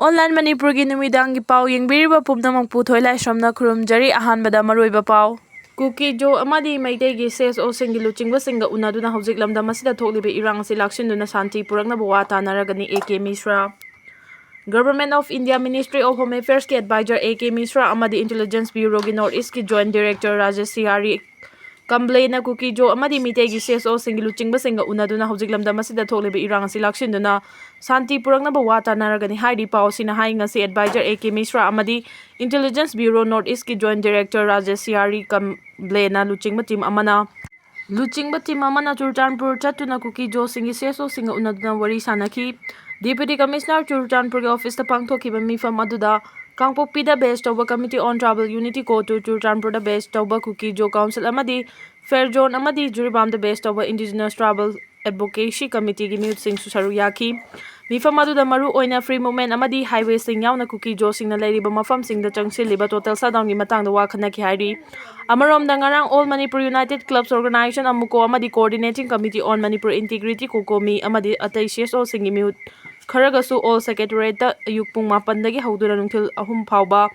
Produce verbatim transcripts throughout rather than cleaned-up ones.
Online ꯃꯅꯤꯄꯨꯔꯒꯤ ꯅꯨꯃꯤꯗꯥꯡꯒꯤ ꯄꯥꯎ ꯌꯦꯡꯕꯤꯔꯤꯕ ꯄꯨꯝꯅꯃꯛꯄꯨ ꯊꯣꯏꯂꯥꯏꯁ꯭ꯔꯝꯅ ꯈꯨꯔꯨꯝꯖꯔꯤ꯫ ꯑꯍꯥꯟꯕꯗ ꯃꯔꯨꯑꯣꯏꯕ ꯄꯥꯎ꯫ ꯀꯨꯀꯤ ꯖꯣ ꯑꯃꯗꯤ ꯃꯩꯇꯩꯒꯤ ꯁꯤ ꯑꯦꯁ ꯑꯣꯁꯤꯡꯒꯤ ꯂꯨꯆꯤꯡꯕꯁꯤꯡꯒ ꯎꯅꯗꯨꯅ ꯍꯧꯖꯤꯛ ꯂꯝꯗꯝ ꯑꯁꯤꯗ ꯊꯣꯛꯂꯤꯕ ꯏꯔꯥꯡ ꯑꯁꯤ ꯂꯥꯛꯁꯤꯟꯗꯨꯅ ꯁꯥꯟꯇꯤ ꯄꯨꯔꯛꯅꯕ ꯋꯥ ꯇꯥꯅꯔꯒꯅꯤ, A K ꯃꯤꯁ꯭ꯔꯥ꯫ Government of India Ministry of Home Affairsꯀꯤ advisor A K ꯃꯤꯁ꯭ꯔꯥ ꯑꯃꯗꯤ Intelligence Bureauꯒꯤ North Eastꯀꯤ Joint Director ꯔꯥꯖꯦꯁꯤꯌꯥꯔꯤ ꯀꯝꯕ꯭ꯂꯦꯅ ꯀꯨꯀꯤ ꯖꯣ ꯑꯃꯗꯤ ꯃꯤꯇꯩꯒꯤ ꯁꯤ ꯑꯦꯁ ꯑꯣꯁꯤꯡꯒꯤ ꯂꯨꯆꯤꯡꯕꯁꯤꯡꯒ ꯎꯅꯗꯨꯅ ꯍꯧꯖꯤꯛ ꯂꯝꯗꯝ ꯑꯁꯤꯗ ꯊꯣꯛꯂꯤꯕ ꯏꯔꯥꯡ ꯑꯁꯤ ꯂꯥꯛꯁꯤꯟꯗꯨꯅ ꯁꯥꯟꯇꯤ ꯄꯨꯔꯛꯅꯕ ꯋꯥ ꯇꯥꯅꯔꯒꯅꯤ ꯍꯥꯏꯔꯤ꯫ ꯄꯥꯎ ꯑꯁꯤꯅ ꯍꯥꯏ, ꯉꯁꯤ advisor ꯑꯦ ꯀꯦ ꯃꯤꯁ꯭ꯔꯥ ꯑꯃꯗꯤ Intelligence Bureau North Eastꯀꯤ Joint Director ꯔꯥꯖꯦꯁꯤꯌꯥꯔꯤ ꯀꯝꯕ꯭ꯂꯦꯅ ꯂꯨꯆꯤꯡꯕ team ꯑꯃꯅ ꯂꯨꯆꯤꯡꯕ team ꯑꯃꯅ ꯆꯨꯔꯆꯥꯟꯄꯨꯔ ꯆꯠꯇꯨꯅ ꯀꯨꯀꯤ ꯖꯣꯁꯤꯡꯒꯤ ꯁꯤ ꯑꯦꯁ ꯑꯣꯁꯤꯡꯒ ꯎꯅꯗꯨꯅ ꯋꯥꯔꯤ ꯁꯥꯅꯈꯤ꯫ Deputy Commissioner ꯆꯨꯔꯆꯥꯟꯄꯨꯔꯒꯤ officeꯇ ꯄꯥꯡꯊꯣꯛꯈꯤꯕ ꯃꯤꯐꯝ ꯑꯗꯨꯗ ꯀꯥꯡꯄꯣꯛꯄꯤꯗ base ꯇꯧꯕ Committee on Tribal Unity ꯀꯣꯇꯨ, ꯆꯨꯔꯆꯥꯟꯄꯨꯔꯗ base ꯇꯧꯕ ꯀꯨꯀꯤ ꯖꯣ council ꯑꯃꯗꯤ ꯐꯦꯔꯖꯣꯟ ꯑꯃꯗꯤ ꯖꯨꯔꯤꯕꯥꯝꯗ base ꯇꯧꯕ Indigenous Tribal Advocacy Committeeꯒꯤ ꯃꯤꯍꯨꯠꯁꯤꯡꯁꯨ ꯁꯔꯨꯛ ꯌꯥꯈꯤ꯫ ꯃꯤꯐꯝ ꯑꯗꯨꯗ ꯃꯔꯨ ꯑꯣꯏꯅ free movement ꯑꯃꯗꯤ highwayꯁꯤꯡ ꯌꯥꯎꯅ ꯀꯨꯀꯤ ꯖꯣꯁꯤꯡꯅ ꯂꯩꯔꯤꯕ ꯃꯐꯝꯁꯤꯡꯗ ꯆꯪꯁꯤꯜꯂꯤꯕ total shutdownꯒꯤ ꯃꯇꯥꯡꯗ ꯋꯥ ꯈꯟꯅꯈꯤ ꯍꯥꯏꯔꯤ꯫ ꯑꯃꯔꯣꯝꯗ, ꯉꯔꯥꯡ All Manipur United Clubs Organisation, ꯑꯃꯨꯀꯣ, ꯑꯃꯗꯤ Coordinating Committee on Manipur Integrity, ꯀꯣꯀꯣꯃꯤ, ꯑꯃꯗꯤ ꯑꯇꯩ ꯁꯤ ꯑꯦꯁ ꯑꯣꯁꯤꯡꯒꯤ ꯃꯤꯍꯨꯠ ꯈꯔꯒꯁꯨ All Secretariatꯇ ꯑꯌꯨꯛ ꯄꯨꯡ ꯃꯥꯄꯟꯗꯒꯤ ꯍꯧꯗꯨꯅ ꯅꯨꯡꯊꯤꯜ ꯑꯍꯨꯝ ꯐꯥꯎꯕ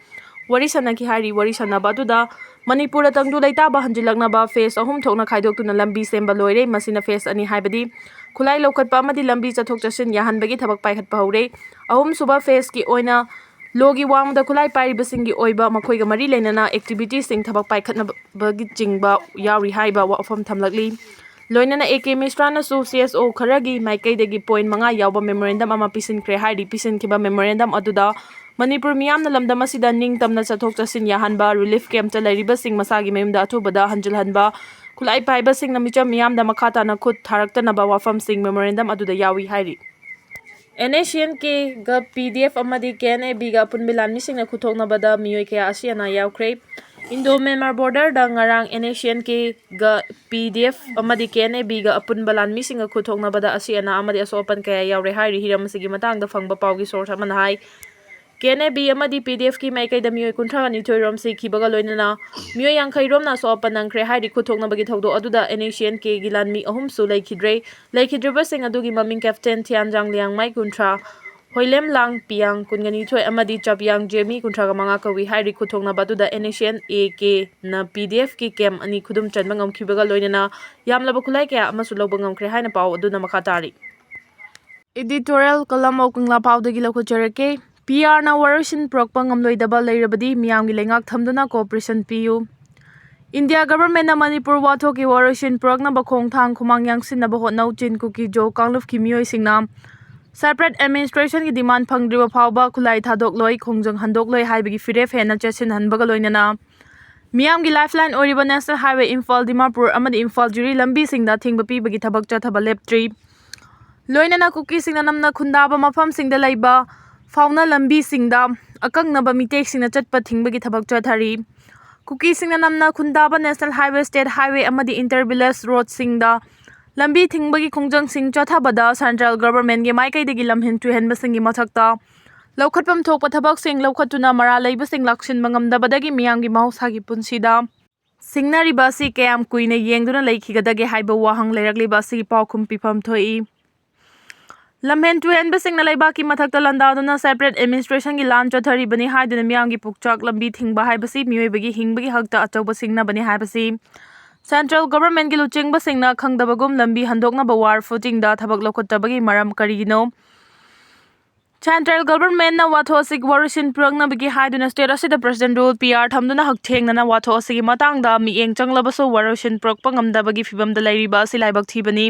ꯋꯥꯔꯤ ꯁꯥꯅꯈꯤ ꯍꯥꯏꯔꯤ꯫ ꯋꯥꯔꯤ ꯁꯥꯅꯕ ꯑꯗꯨꯗ ꯃꯅꯤꯄꯨꯔꯗ ꯇꯪꯗꯨ ꯂꯩꯇꯥꯕ ꯍꯟꯖꯤꯜꯂꯛꯅꯕ phase ꯑꯍꯨꯝ ꯊꯣꯛꯅ ꯈꯥꯏꯗꯣꯛꯇꯨꯅ ꯂꯝꯕꯤ ꯁꯦꯝꯕ ꯂꯣꯏꯔꯦ꯫ ꯃꯁꯤꯅ phase ꯑꯅꯤ, ꯍꯥꯏꯕꯗꯤ ꯈꯨꯠꯂꯥꯏ ꯂꯧꯈꯠꯄ ꯑꯃꯗꯤ ꯂꯝꯕꯤ ꯆꯠꯊꯣꯛ ꯆꯠꯁꯤꯟ ꯌꯥꯍꯟꯕꯒꯤ ꯊꯕꯛ ꯄꯥꯏꯈꯠꯄ ꯍꯧꯔꯦ꯫ ꯑꯍꯨꯝꯁꯨꯕ phaseꯀꯤ ꯑꯣꯏꯅ ꯂꯣꯒꯤ ꯋꯥꯡꯃꯗ ꯈꯨꯠꯂꯥꯏ ꯄꯥꯏꯔꯤꯕꯁꯤꯡꯒꯤ ꯑꯣꯏꯕ ꯃꯈꯣꯏꯒ ꯃꯔꯤ ꯂꯩꯅꯅ activityꯁꯤꯡ ꯊꯕꯛ ꯄꯥꯏꯈꯠꯅꯕꯒꯤ ꯆꯤꯡꯕ ꯌꯥꯎꯔꯤ ꯍꯥꯏꯕ ꯋꯥꯐꯝ ꯊꯝꯂꯛꯂꯤ꯫ ꯂꯣꯏꯅꯅ ꯑꯦ ꯀꯦ ꯃꯤꯁ꯭ꯔꯥꯅꯁꯨ ꯁꯤ ꯑꯦꯁ ꯑꯣ ꯈꯔꯒꯤ ꯃꯥꯏꯀꯩꯗꯒꯤ point ꯃꯉꯥ ꯌꯥꯎꯕ memorandum ꯑꯃ ꯄꯤꯁꯤꯟꯈ꯭ꯔꯦ ꯍꯥꯏꯔꯤ꯫ ꯄꯤꯁꯤꯟꯈꯤꯕ memorandum ꯑꯗꯨꯗ ꯃꯅꯤꯄꯨꯔ ꯃꯤꯌꯥꯝꯅ ꯂꯝꯗꯝ ꯑꯁꯤꯗ ꯅꯤꯡꯇꯝꯅ ꯆꯠꯊꯣꯛ ꯆꯠꯁꯤꯟ ꯌꯥꯍꯟꯕ, relief campꯇ ꯂꯩꯔꯤꯕꯁꯤꯡ ꯃꯁꯥꯒꯤ ꯃꯌꯨꯝꯗ ꯑꯊꯨꯕꯗ ꯍꯟꯖꯤꯜꯍꯟꯕ, ꯈꯨꯠꯂꯥꯏ ꯄꯥꯏꯕꯁꯤꯡꯅ ꯃꯤꯆꯝ ꯃꯤꯌꯥꯝꯗ ꯃꯈꯥ ꯇꯥꯅ ꯈꯨꯠ ꯊꯥꯔꯛꯇꯅꯕ ꯋꯥꯐꯝꯁꯤꯡ memorandum ꯑꯗꯨꯗ ꯌꯥꯎꯏ ꯍꯥꯏꯔꯤ꯫ And S C and ꯀꯦꯒ P D F ꯑꯃꯗꯤ ꯀꯦ ꯑꯦꯟ ꯑꯦ ꯕꯤꯒ ꯑꯄꯨꯟꯕ ꯂꯥꯟꯃꯤꯁꯤꯡꯅ ꯈꯨꯠꯊꯣꯛꯅꯕꯗ ꯃꯤꯑꯣꯏ ꯀꯌꯥ ꯑꯁꯤ ꯑꯅꯥ ꯌꯥꯎꯈ꯭ꯔꯦ꯫ Indo Myanmar borderꯗ ꯉꯔꯥꯡ and S C and ꯀꯦꯒ P D F ꯑꯃꯗꯤ ꯀꯦ ꯑꯦꯟ ꯑꯦ ꯕꯤꯒ ꯑꯄꯨꯟꯕ ꯂꯥꯟꯃꯤꯁꯤꯡꯒ ꯈꯨꯠꯊꯣꯛꯅꯕꯗ ꯑꯁꯤ ꯑꯅꯥ ꯑꯃꯗꯤ ꯑꯁꯣꯛ ꯑꯄꯟ ꯀꯌꯥ ꯌꯥꯎꯔꯦ ꯍꯥꯏꯔꯤ꯫ ꯍꯤꯔꯝ ꯑꯁꯤꯒꯤ ꯃꯇꯥꯡꯗ ꯐꯪꯕ ꯄꯥꯎꯒꯤ source ꯑꯃꯅ ꯍꯥꯏ, ꯀꯦ ꯑꯦꯟ ꯑꯦ ꯕꯤ ꯑꯃꯗꯤ ꯄꯤ ꯗꯤ ꯑꯦꯐꯀꯤ ꯃꯥꯏꯀꯩꯗ ꯃꯤꯑꯣꯏ ꯀꯨꯟꯊ꯭ꯔꯥ ꯅꯤꯊꯣꯏ ꯔꯣꯝ ꯁꯤꯈꯤꯕꯒ ꯂꯣꯏꯅꯅ ꯃꯤꯑꯣꯏ ꯌꯥꯡꯈꯩ ꯔꯣꯝꯅ ꯑꯁꯣꯛ ꯑꯄꯟ ꯅꯪꯈ꯭ꯔꯦ ꯍꯥꯏꯔꯤ꯫ ꯈꯨꯠꯊꯣꯛꯅꯕꯒꯤ ꯊꯧꯗꯣꯛ ꯑꯗꯨꯗ ꯑꯦꯟ ꯑꯦꯁ ꯁꯤ ꯑꯦꯟ ꯀꯦꯒꯤ ꯂꯥꯟꯃꯤ ꯑꯍꯨꯝꯁꯨ ꯂꯩꯈꯤꯗ꯭ꯔꯦ꯫ ꯂꯩꯈꯤꯗ꯭ꯔꯤꯕꯁꯤꯡ ꯑꯗꯨꯒꯤ ꯃꯃꯤꯡ Captain ꯊꯤꯌꯥꯟꯖꯥꯡ ꯂꯤꯌꯥꯡꯃꯥꯏ, ꯀꯨꯟꯊ꯭ꯔꯥ, ꯍꯣꯏꯂꯦꯝꯂꯥꯡ ꯄꯤꯌꯥꯡ ꯀꯨꯟꯒ ꯅꯤꯊꯣꯏ ꯑꯃꯗꯤ ꯆꯥꯄꯤꯌꯥꯡ ꯖꯦꯃꯤ ꯀꯨꯟꯊ꯭ꯔꯥꯒ ꯃꯉꯥ ꯀꯧꯏ꯫ ꯍꯥꯏꯔꯤ ꯈꯨꯊꯣꯡꯅꯕ ꯑꯗꯨꯗ NSCN-A Kꯅ PDF-ꯀꯤ camp ꯑꯅꯤ ꯈꯨꯗꯨꯝ ꯆꯟꯕ ꯉꯝꯈꯤꯕꯒ ꯂꯣꯏꯅꯅ ꯌꯥꯝꯂꯕ ꯈꯨꯠꯂꯥꯏ ꯀꯌꯥ ꯑꯃꯁꯨ ꯂꯧꯕ ꯉꯝꯈ꯭ꯔꯦ ꯍꯥꯏꯅ ꯄꯥꯎ ꯑꯗꯨꯅ ꯃꯈꯥ ꯇꯥꯔꯤ꯫ Editorial column of ꯀꯪꯂꯥ ꯄꯥꯎꯗꯒꯤ ꯂꯧꯈꯠꯆꯔꯛꯀꯦ꯫ PR-ꯅ ꯋꯥꯔꯣꯏꯁꯤꯟ ꯄꯨꯔꯛꯄ ꯉꯝꯂꯣꯏꯗꯕ ꯂꯩꯔꯕꯗꯤ ꯃꯤꯌꯥꯝꯒꯤ ꯂꯩꯉꯥꯛ ꯊꯝꯗꯨꯅ cooperation ꯄꯤꯌꯨ꯫ India government-ꯅ ꯃꯅꯤꯄꯨꯔ ꯋꯥꯊꯣꯛꯀꯤ ꯋꯥꯔꯣꯏꯁꯤꯟ ꯄꯨꯔꯛꯅꯕ ꯈꯣꯡꯊꯥꯡ ꯈꯨꯃꯥꯡ ꯌꯥꯡꯁꯤꯟꯅꯕ ꯍꯣꯠꯅꯧ꯫ ꯆꯤꯟ ꯀꯨꯀꯤ ꯖꯣ ꯀꯥꯡꯂꯨꯞꯀꯤ ꯃꯤꯑꯣꯏꯁꯤꯡꯅ separate administration-ꯒꯤ demand ꯐꯪꯗ꯭ꯔꯤꯕ ꯐꯥꯎꯕ ꯈꯨꯠꯂꯥꯏ ꯊꯥꯗꯣꯛꯂꯣꯏ, ꯈꯣꯡꯖꯪ ꯍꯟꯗꯣꯛꯂꯣꯏ ꯍꯥꯏꯕꯒꯤ ꯐꯤꯔꯦꯞ ꯍꯦꯟꯅ ꯆꯦꯠꯁꯤꯟꯍꯟꯕꯒ ꯂꯣꯏꯅꯅ ꯃꯤꯌꯥꯝꯒꯤ lifeline ꯑꯣꯏꯔꯤꯕ National Highway ꯏꯝꯐꯥꯜ ꯗꯤꯃꯥꯄꯨꯔ ꯑꯃꯗꯤ ꯏꯝꯐꯥꯜ ꯖꯤꯔꯤ ꯂꯝꯕꯤꯁꯤꯡꯗ ꯊꯤꯡꯕ ꯄꯤꯕꯒꯤ ꯊꯕꯛ ꯆꯠꯊꯕ ꯂꯦꯞꯇ꯭ꯔꯤ꯫ ꯂꯣꯏꯅꯅ ꯀꯨꯀꯤꯁꯤꯡꯅ ꯅꯝꯅ ꯈꯨꯟꯗꯥꯕ ꯃꯐꯝꯁꯤꯡꯗ ꯂꯩꯕ ꯐꯥꯎꯅ ꯂꯝꯕꯤꯁꯤꯡꯗ ꯑꯀꯛꯅꯕ ꯃꯤꯇꯩꯁꯤꯡꯅ ꯆꯠꯄ ꯊꯤꯡꯕꯒꯤ ꯊꯕꯛ ꯆꯠꯊꯔꯤ꯫ ꯀꯨꯀꯤꯁꯤꯡꯅ ꯅꯝꯅ ꯈꯨꯟꯗꯥꯕ National Highway, State Highway ꯑꯃꯗꯤ inter village road-ꯁꯤꯡꯗ ꯂꯝꯕꯤ ꯊꯤꯡꯕꯒꯤ ꯈꯣꯡꯖꯪꯁꯤꯡ ꯆꯠꯊꯕꯗ central government-ꯒꯤ ꯃꯥꯏꯀꯩꯗꯒꯤ ꯂꯝꯍꯦꯟ ꯇꯨꯍꯦꯟꯕꯁꯤꯡꯒꯤ ꯃꯊꯛꯇ ꯂꯧꯈꯠꯐꯝ ꯊꯣꯛꯄ ꯊꯕꯛꯁꯤꯡ ꯂꯧꯈꯠꯇꯨꯅ ꯃꯔꯥꯜ ꯂꯩꯕꯁꯤꯡ ꯂꯥꯛꯁꯤꯟꯕ ꯉꯝꯗꯕꯗꯒꯤ ꯃꯤꯌꯥꯝꯒꯤ ꯃꯍꯧꯁꯥꯒꯤ ꯄꯨꯟꯁꯤꯗ ꯁꯤꯡꯅꯔꯤꯕ ꯑꯁꯤ ꯀꯌꯥꯝ ꯀꯨꯏꯅ ꯌꯦꯡꯗꯨꯅ ꯂꯩꯈꯤꯒꯗꯒꯦ ꯍꯥꯏꯕ ꯋꯥꯍꯪ ꯂꯩꯔꯛꯂꯤꯕ ꯑꯁꯤꯒꯤ ꯄꯥꯎꯈꯨꯝ ꯄꯤꯐꯝ ꯊꯣꯛꯏ꯫ ꯂꯝꯍꯦꯟ ꯇꯨꯍꯦꯟꯕꯁꯤꯡꯅ ꯂꯩꯕꯥꯛꯀꯤ ꯃꯊꯛꯇ ꯂꯥꯟꯗꯥꯗꯨꯅ separate administration-ꯒꯤ ꯂꯥꯟ ꯆꯠꯊꯔꯤꯕꯅꯤ ꯍꯥꯏꯗꯨꯅ ꯃꯤꯌꯥꯝꯒꯤ ꯄꯨꯛꯆꯥꯛ ꯂꯝꯕꯤ ꯊꯤꯡꯕ ꯍꯥꯏꯕꯁꯤ ꯃꯤꯑꯣꯏꯕꯒꯤ ꯍꯤꯡꯕꯒꯤ ꯍꯛꯇ ꯑꯆꯧꯕ ꯁꯤꯡꯅꯕꯅꯤ ꯍꯥꯏꯕꯁꯤ central government-ꯒꯤ ꯂꯨꯆꯤꯡꯕꯁꯤꯡꯅ ꯈꯪꯗꯕꯒꯨꯝ ꯂꯝꯕꯤ ꯍꯟꯗꯣꯛꯅꯕ war footing-ꯗ ꯊꯕꯛ ꯂꯧꯈꯠꯇꯕꯒꯤ ꯃꯔꯝ ꯀꯔꯤꯒꯤꯅꯣ? Central government-ꯅ ꯋꯥꯊꯣꯛ ꯑꯁꯤꯒꯤ ꯋꯥꯔꯣꯏꯁꯤꯟ ꯄꯨꯔꯛꯅꯕꯒꯤ ꯍꯥꯏꯗꯨꯅ state ꯑꯁꯤꯗ president rule PR ꯊꯝꯗꯨꯅ ꯍꯛꯊꯦꯡꯅꯅ ꯋꯥꯊꯣꯛ ꯑꯁꯤꯒꯤ ꯃꯇꯥꯡꯗ ꯃꯤꯠꯌꯦꯡ ꯆꯪꯂꯕꯁꯨ ꯋꯥꯔꯣꯏꯁꯤꯟ ꯄꯨꯔꯛꯄ ꯉꯝꯗꯕꯒꯤ ꯐꯤꯕꯝꯗ ꯂꯩꯔꯤꯕ ꯑꯁꯤ ꯂꯥꯏꯕꯛ ꯊꯤꯕꯅꯤ꯫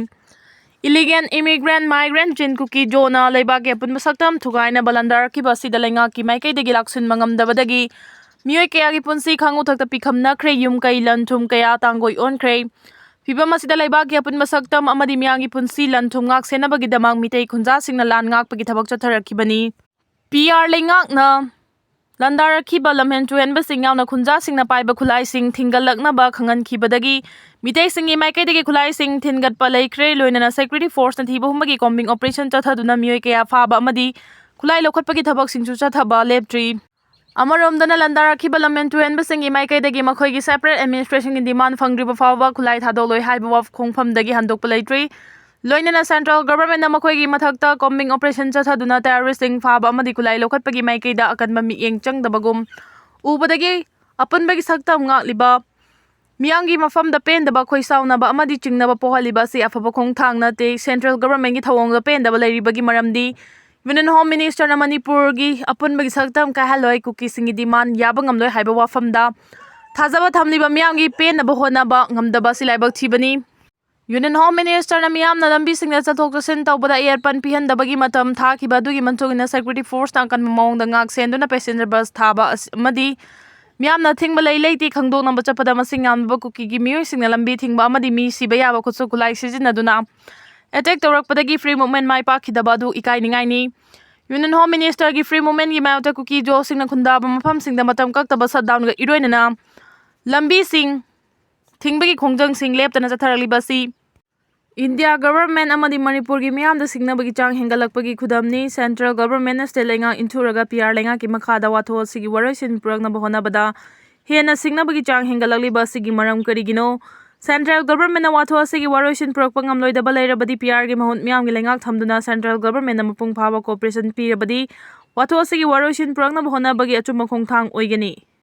Illegal immigrant, migrant ꯆꯤꯟ ꯀꯨꯀꯤ ꯖꯣꯅ ꯂꯩꯕꯥꯛꯀꯤ ꯑꯄꯨꯟꯕ ꯁꯛꯇꯝ ꯊꯨꯒꯥꯏꯅꯕ ꯂꯥꯟꯗꯥꯔꯛꯈꯤꯕ ꯑꯁꯤꯗ ꯂꯩꯉꯥꯛꯀꯤ ꯃꯥꯏꯀꯩꯗꯒꯤ ꯂꯥꯛꯁꯤꯟꯕ ꯉꯝꯗꯕꯗꯒꯤ ꯃꯤꯑꯣꯏ ꯀꯌꯥꯒꯤ ꯄꯨꯟꯁꯤ ꯈꯥꯉꯨ ꯊꯛꯇ ꯄꯤꯈꯝꯅꯈ꯭ꯔꯦ, ꯌꯨꯝ ꯀꯩ ꯂꯟ ꯊꯨꯝ ꯀꯌꯥ ꯇꯥꯡꯒꯣꯏ ꯑꯣꯟꯈ꯭ꯔꯦ꯫ ꯐꯤꯕꯝ ꯑꯁꯤꯗ ꯂꯩꯕꯥꯛꯀꯤ ꯑꯄꯨꯟꯕ ꯁꯛꯇꯝ ꯑꯃꯗꯤ ꯃꯤꯌꯥꯝꯒꯤ ꯄꯨꯟꯁꯤ ꯂꯟ ꯊꯨꯝ ꯉꯥꯛ ꯁꯦꯟꯅꯕꯒꯤꯗꯃꯛ ꯃꯤꯇꯩ ꯈꯨꯟꯖꯥꯁꯤꯡꯅ ꯂꯥꯟ ꯉꯥꯛꯄꯒꯤ ꯊꯕꯛ ꯆꯠꯊꯔꯛꯈꯤꯕꯅꯤ꯫ PR ꯂꯩꯉꯥꯛꯅ ꯂꯥꯟꯗꯥꯔꯛꯈꯤꯕ ꯂꯝꯍꯦꯟ ꯇꯨꯍꯦꯟꯕꯁꯤꯡ ꯌꯥꯎꯅ ꯈꯨꯟꯖꯥꯁꯤꯡꯅ ꯄꯥꯏꯕ ꯈꯨꯠꯂꯥꯏꯁꯤꯡ ꯊꯤꯡꯒꯠꯂꯛꯅꯕ ꯈꯪꯍꯟꯈꯤꯕꯗꯒꯤ ꯃꯤꯇꯩꯁꯤꯡꯒꯤ ꯃꯥꯏꯀꯩꯗꯒꯤ ꯈꯨꯠꯂꯥꯏꯁꯤꯡ ꯊꯤꯟꯒꯠꯄ ꯂꯩꯈ꯭ꯔꯦ꯫ ꯂꯣꯏꯅꯅ security force-ꯅ ꯊꯤꯕ ꯍꯨꯝꯕꯒꯤ combing operation ꯆꯠꯊꯗꯨꯅ ꯃꯤꯑꯣꯏ ꯀꯌꯥ ꯐꯥꯕ ꯑꯃꯗꯤ ꯈꯨꯠꯂꯥꯏ ꯂꯧꯈꯠꯄꯒꯤ ꯊꯕꯛꯁꯤꯡꯁꯨ ꯆꯠꯊꯕ ꯂꯦꯞꯇ꯭ꯔꯤ꯫ ꯑꯃꯔꯣꯝꯗꯅ ꯂꯥꯟꯗꯥꯔꯛꯈꯤꯕ ꯂꯝꯍꯦꯟ ꯇꯨꯍꯦꯟꯕꯁꯤꯡꯒꯤ ꯃꯥꯏꯀꯩꯗꯒꯤ ꯃꯈꯣꯏꯒꯤ separate administration-ꯒꯤ demand ꯐꯪꯗ꯭ꯔꯤꯕ ꯐꯥꯎꯕ ꯈꯨꯠꯂꯥꯏ ꯊꯥꯗꯣꯛꯂꯣꯏ ꯍꯥꯏꯕ ꯋꯥꯐꯝ ꯈꯣꯡꯐꯝꯗꯒꯤ ꯍꯟꯗꯣꯛꯄ ꯂꯩꯇ꯭ꯔꯤ꯫ ꯂꯣꯏꯅꯅ central governmentꯅ ꯃꯈꯣꯏꯒꯤ ꯃꯊꯛꯇ combing operation ꯆꯠꯊꯗꯨꯅ terroristꯁꯤꯡ ꯐꯥꯕ ꯑꯃꯗꯤ ꯈꯨꯠꯂꯥꯏ ꯂꯧꯈꯠꯄꯒꯤ ꯃꯥꯏꯀꯩꯗ ꯑꯀꯟꯕ ꯃꯤꯠꯌꯦꯡ ꯆꯪꯗꯕꯒꯨꯝ ꯎꯕꯗꯒꯤ ꯑꯄꯨꯟꯕꯒꯤ ꯁꯛꯇꯝ ꯉꯥꯛꯂꯤꯕ ꯃꯤꯌꯥꯝꯒꯤ ꯃꯐꯝꯗ ꯄꯦꯟꯗꯕ, ꯈꯣꯏꯁꯥꯎꯅꯕ ꯑꯃꯗꯤ ꯆꯤꯡꯅꯕ ꯄꯣꯛꯍꯜꯂꯤꯕ ꯑꯁꯤ ꯑꯐꯕ ꯈꯣꯡꯊꯥꯡ ꯅꯠꯇꯦ꯫ Central governmentꯀꯤ ꯊꯧꯑꯣꯡꯗ ꯄꯦꯟꯗꯕ ꯂꯩꯔꯤꯕꯒꯤ ꯃꯔꯝꯗꯤ Union Home Ministerꯅ ꯃꯅꯤꯄꯨꯔꯒꯤ ꯑꯄꯨꯟꯕꯒꯤ ꯁꯛꯇꯝ ꯀꯥꯏꯍꯜꯂꯣꯏ, ꯀꯨꯀꯤꯁꯤꯡꯒꯤ demand ꯌꯥꯕ ꯉꯝꯂꯣꯏ ꯍꯥꯏꯕ ꯋꯥꯐꯝꯗ ꯊꯥꯖꯕ ꯊꯝꯂꯤꯕ ꯃꯤꯌꯥꯝꯒꯤ ꯄꯦꯟꯅꯕ ꯍꯣꯠꯅꯕ ꯉꯝꯗꯕ ꯑꯁꯤ ꯂꯥꯏꯕꯛ ꯊꯤꯕꯅꯤ꯫ Union Home Ministerꯅ ꯃꯤꯌꯥꯝꯅ ꯂꯝꯕꯤꯁꯤꯡꯗ ꯆꯠꯊꯣꯛ ꯆꯠꯁꯤꯟ ꯇꯧꯕꯗ ꯑꯌꯦꯠꯄꯟ ꯄꯤꯍꯟꯗꯕꯒꯤ ꯃꯇꯝ ꯊꯥꯈꯤꯕ ꯑꯗꯨꯒꯤ ꯃꯇꯨꯡ ꯏꯟꯅ security forceꯅ ꯑꯀꯟꯕ ꯃꯑꯣꯡꯗ ꯉꯥꯛ ꯁꯦꯟꯗꯨꯅ passenger bus ꯊꯥꯕ ꯑꯁ-, ꯑꯃꯗꯤ ꯃꯤꯌꯥꯝꯅ ꯊꯤꯡꯕ ꯂꯩ ꯂꯩꯇꯦ ꯈꯪꯗꯣꯛꯅꯕ ꯆꯠꯄꯗ ꯃꯁꯤꯡ ꯌꯥꯝꯂꯕ ꯀꯨꯀꯤꯒꯤ ꯃꯤꯑꯣꯏꯁꯤꯡꯅ ꯂꯝꯕꯤ ꯊꯤꯡꯕ ꯑꯃꯗꯤ ꯃꯤ ꯁꯤꯕ ꯌꯥꯕ ꯈꯨꯠꯁꯨ ꯈꯨꯠꯂꯥꯏ ꯁꯤꯖꯤꯟꯅꯗꯨꯅ attack ꯇꯧꯔꯛꯄꯗꯒꯤ free movement ꯃꯥꯏ ꯄꯥꯛꯈꯤꯗꯕ ꯑꯗꯨ ꯏꯀꯥꯏꯅꯤꯡꯉꯥꯏꯅꯤ꯫ Union Home Ministerꯒꯤ free movementꯀꯤ ꯃꯥꯌꯣꯛꯇ ꯀꯨꯀꯤ ꯖꯣꯁꯤꯡꯅ ꯈꯨꯟꯗꯥꯕ ꯃꯐꯝꯁꯤꯡꯗ ꯃꯇꯝ ꯀꯛꯇꯕ shutdownꯒ ꯏꯔꯣꯏꯅꯅ ꯂꯝꯕꯤꯁꯤꯡ ꯊꯤꯡꯕꯒꯤ ꯈꯣꯡꯖꯪꯁꯤꯡ ꯂꯦꯞꯇꯅ ꯆꯠꯊꯔꯛꯂꯤꯕ ꯑꯁꯤ India government ꯑꯃꯗꯤ ꯃꯅꯤꯄꯨꯔꯒꯤ ꯃꯤꯌꯥꯝꯗ ꯁꯤꯡꯅꯕꯒꯤ ꯆꯥꯡ ꯍꯦꯟꯒꯠꯂꯛꯄꯒꯤ ꯈꯨꯗꯝꯅꯤ꯫ Central governmentꯅ state ꯂꯩꯉꯥꯛ ꯏꯟꯊꯨꯔꯒ P R ꯂꯩꯉꯥꯛꯀꯤ ꯃꯈꯥꯗ ꯋꯥꯊꯣꯛ ꯑꯁꯤꯒꯤ ꯋꯥꯔꯣꯏꯁꯤꯟ ꯄꯨꯔꯛꯅꯕ ꯍꯣꯠꯅꯕꯗ ꯍꯦꯟꯅ ꯁꯤꯡꯅꯕꯒꯤ ꯆꯥꯡ ꯍꯦꯟꯒꯠꯂꯛꯂꯤꯕ ꯑꯁꯤꯒꯤ ꯃꯔꯝ ꯀꯔꯤꯒꯤꯅꯣ? Central governmentꯅ ꯋꯥꯊꯣꯛ ꯑꯁꯤꯒꯤ ꯋꯥꯔꯣꯏꯁꯤꯟ ꯄꯨꯔꯛꯄ ꯉꯝꯂꯣꯏꯗꯕ ꯂꯩꯔꯕꯗꯤ P Rꯒꯤ ꯃꯍꯨꯠ ꯃꯤꯌꯥꯝꯒꯤ ꯂꯩꯉꯥꯛ ꯊꯝꯗꯨꯅ central governmentꯅ ꯃꯄꯨꯡ ꯐꯥꯕ cooperation ꯄꯤꯔꯕꯗꯤ ꯋꯥꯊꯣꯛ ꯑꯁꯤꯒꯤ ꯋꯥꯔꯣꯏꯁꯤꯟ ꯄꯨꯔꯛꯅꯕ ꯍꯣꯠꯅꯕꯒꯤ ꯑꯆꯨꯝꯕ ꯈꯣꯡꯊꯥꯡ ꯑꯣꯏꯒꯅꯤ꯫